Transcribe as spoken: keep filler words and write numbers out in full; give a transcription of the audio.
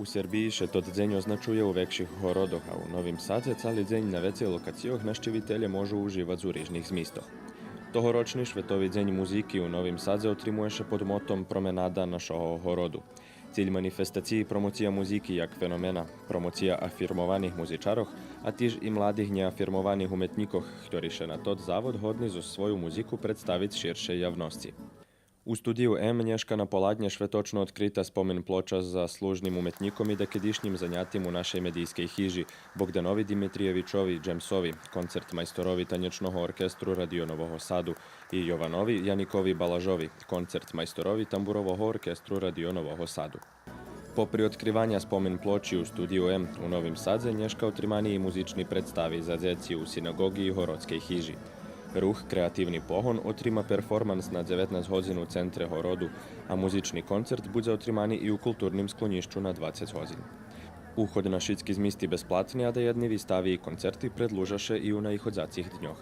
У Сербиї ше тот дзень означує у векших городох, а у Новим Садзе цали дзень на вецей локацийох нащивителє можу уживац у рижних змистох. Тогорочни Шветови дзень музики у Новим Садзе отримує ше под мотом Променада нашого городу. Циль манифестациї промоция музики як феномена, промоция афирмованих музичарох, а тиж и младих нєафирмованих уметнїкох, хтори ше на тот завод годни зоз свою музику представиц ширшей явносци. У Студию М нєшка на поладнє шветочно одкрита спомин плоча заслужним уметнїком и дакедишнїм занятим у нашей медийскей хижи, Богданови Димитриєвичови Джемсови, концертмайсторови Танєчного оркестру Радио Нового Саду, и Йованови Яникови Балажови, концертмайсторови Тамбурового оркестру Радио Нового Саду. Попри одкриваня спомин плочи у Студию М у Новим Садзе, нєшка отримани и музични представи за дзеци у синагоґи и городскей хижи. Рух Креативни погон отрима перформанс на дзеветнац годзин у центре городу, а музични концерт будзе отримани и у културним склонїщу на двацец годзин. Уход на шицки змисти безплатни, а даєдни вистави и концерти предлужа ше и у наиходзацих дньох.